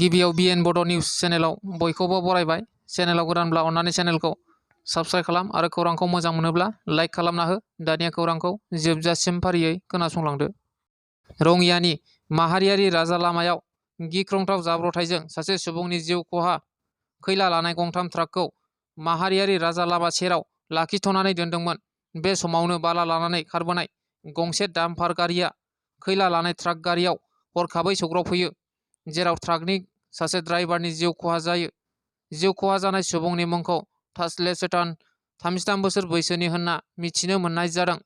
गिबियाव BN बड' news चेनेलाव बयखौबो बरायबाय। चेनेलाव गोदानब्ला अन्नानै चेनेलखौ साबस्क्राइब खालाम आरो खौरांखौ मोजां मोनोब्ला लाइक खालामना हो। दानिया खौरांखौ जोबजासिम फारियै खोनासंलांदो। रङियानि माहारियारि राजा लामायाव गिख्रंथाव जाब्रबथायजों सासे सुबुंनि जिउ खहा। खैला लानाय गंथाम ट्राकखौ माहारियारि राजा लामा सेराव लाखिथ'नानै दोनदोंमोन। बे समावनो बाला लानानै खारबोनाय गंसे डाम्पार गारिया खैला लानाय ट्राक गारियाव हरखाबै सौग्रावफैयो, जेराव ट्राकनि सासे ड्राइभारनि जिउ खहा जायो। जिउ खहा जानाय सुबुंनि मुंखौ तास्ले सेतान, 33 बोसोर बैसोनि होनना मिथिनो मोननाय जादों।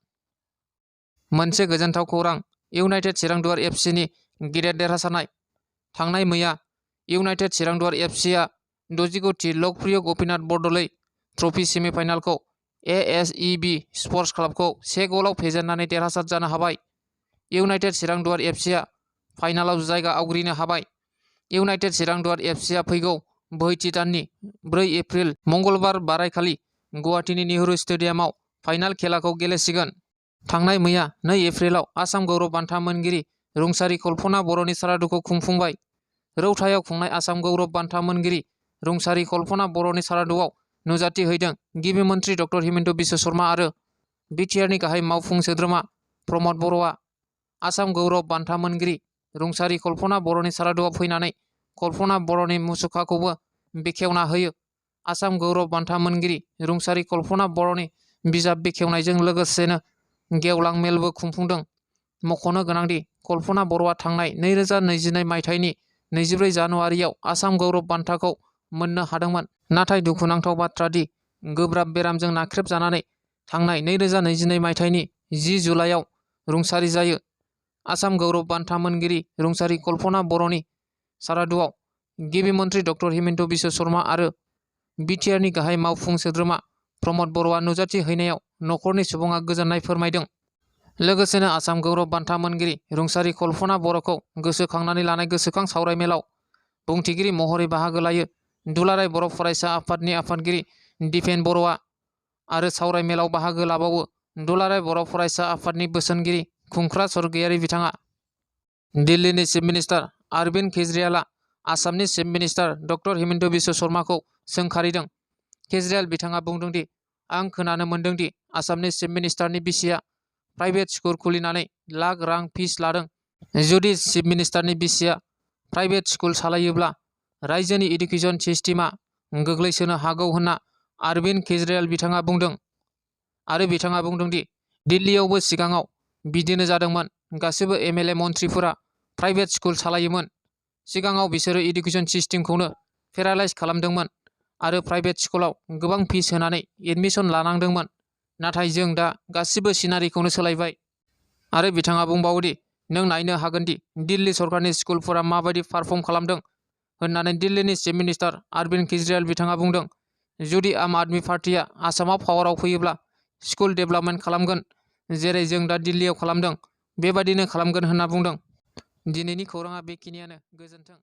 मोनसे गोजोनथाव खौरां, इउनाइटेड चिरांदुवार FC-नि गिदिर देरहासारनाय। थांनाय मैया इउनाइटेड चिरांदुवार FC-आ 69थि लकप्रिय गपिनाथ बरदलै ट्रफी सेमिफाइनालखौ ASEB स्पर्ट्स क्लाबखौ 1 गलआव फेजेननानै देरहासार जानो हाबाय। इउनाइटेड चिरांदुवार FC-आ फाइनालाव जायगा आवग्रिनो हाबाय। इउनाइटेड चिरांदुवार FC-आ फैगौ बोहैथि दाननि 4 एप्रिल मंगलबार बारायखालि गुवाहाटीनि नेहरू स्टेडियामाव फाइनाल खेलाखौ गेलेसिगोन। थांनाय मैया 2 एप्रिलाव आसाम गौरव बान्था मोनगिरि रुंसारि कल्पना बर'नि सारादुखौ खुंफुंबाय। रौतायाव खुंनाय आसाम गौरव बान्था मोनगिरि रुंसारि कल्पना बर'नि सारादुआव नुजाथि हैदों गिबि मन्थ्रि डक्टर हिमन्त बिश्व शर्मा आरो बिटिआरनि गाहाय मावफुं सोद्रोमा प्रमद बर'आ। आसाम गौरव बान्था मोनगिरि रुंसारि कल्पना बर'नि सारादुआव फैनानै कल्पना बर'नि मुसुखाखौबो बेखेवना होयो। आसाम गौरव बान्था मोनगिरि रुंसारि कल्पना बर'नि बिजाब बेखेवनायजों लोगोसेनो गेवलां मेलबो खुंफुंदों। मख'नो गोनांदि कल्पना बर'आ थांनाय 2022 मायथाइनि 24 जानुवारियाव आसाम गौरव बान्थाखौ मोननो हादोंमोन। नाथाय दुखुनांथाव बाथ्रा दि गोब्राब बेरामजों नाख्रेबजानानै थांनाय 2022 मायथाइनि 10 जुलाइआव रुंसारि जायो। आसाम गौरव बान्था मोनगिरि रुंसारि कल्पना बर'नि सारादुआव गिबि मन्थ्रि डक्टर हिमन्त बिश्व शर्मा आरो बिटिआरनि गाहाय मावफुं सोद्रोमा प्रमद बर'आ नुजाथि हैनायाव नखरनि सुबुङा गोजोननाय फोरमायदों। लोगोसेनो आसाम गौरव बान्था मोनगिरि रुंसारि कल्पना बर'खौ गोसोखांनानै लानाय गोसोखां सावरायमेलाव बुंथिगिरि महरै बाहागो लायो दुलाराय बर' फरायसा आफादनि आफादगिरि दिपेन बर'आ आरो सावरायमेलाव बाहागो लाबावो दुलाराय बर' फरायसा आफादनि बोसोनगिरि खुंख्रा स्वर्गयारी बिथाङा। दिल्लीनि चिफ मिनिस्टार अरविंद केजरीवालआ आसामनि chief minister doctor Himanta Biswa शर्माखौ सोंखारिदों। केजरीवाल बिथाङा बुंदों दि आं खोनानो मोन्दों दि आसामनि चिफ मिनिस्टारनि बिसिया प्राइभेट स्कुल खुलिनानै लाख रां फिस लादों। जुदि चिफ मिनिस्टारनि बिसिया प्राइभेट स्कुल सालायोब्ला रायजोनि इडुकेसन सिस्टेमा गोग्लैसोनो हागौ होनना अरविंद केजरीवाल बिथाङा बुंदों। आरो बिथाङा बुंदों दि दिल्लीयावबो सिगाङाव बिदिनो जादोंमोन। गासिबो MLA मन्थ्रिफोरा प्राइभेट स्कुल सालायोमोन। सिगाङाव बिसोरो इडुकेसन सिस्टेमखौनो पेरालाइज खालामदोंमोन आरो प्राइभेट स्कुलाव गोबां फिस होनानै एडमिसन लानांदोंमोन। नाथाय जों दा गासिबो सिनारिखौनो सोलायबाय। आरो बिथाङा बुंबावो दि नों नायनो हागोन दि दिल्ली सरकारनि स्कुलफोरा माबायदि पारफर्म खालामदों होननानै दिल्लीनि चिफ मिनिस्टार अरविंद केजरीवाल बिथाङा बुंदों। जुदि आम आदमी पार्टीआ आसामाव पावाराव फैयोब्ला स्कुल डेभेलपमेन्ट खालामगोन, जेरै जों दा दिल्लीयाव खालामदों बेबादिनो खालामगोन होनना बुंदों। दिनैनि खौराङा बेखिनियानो। गोजोन्थों।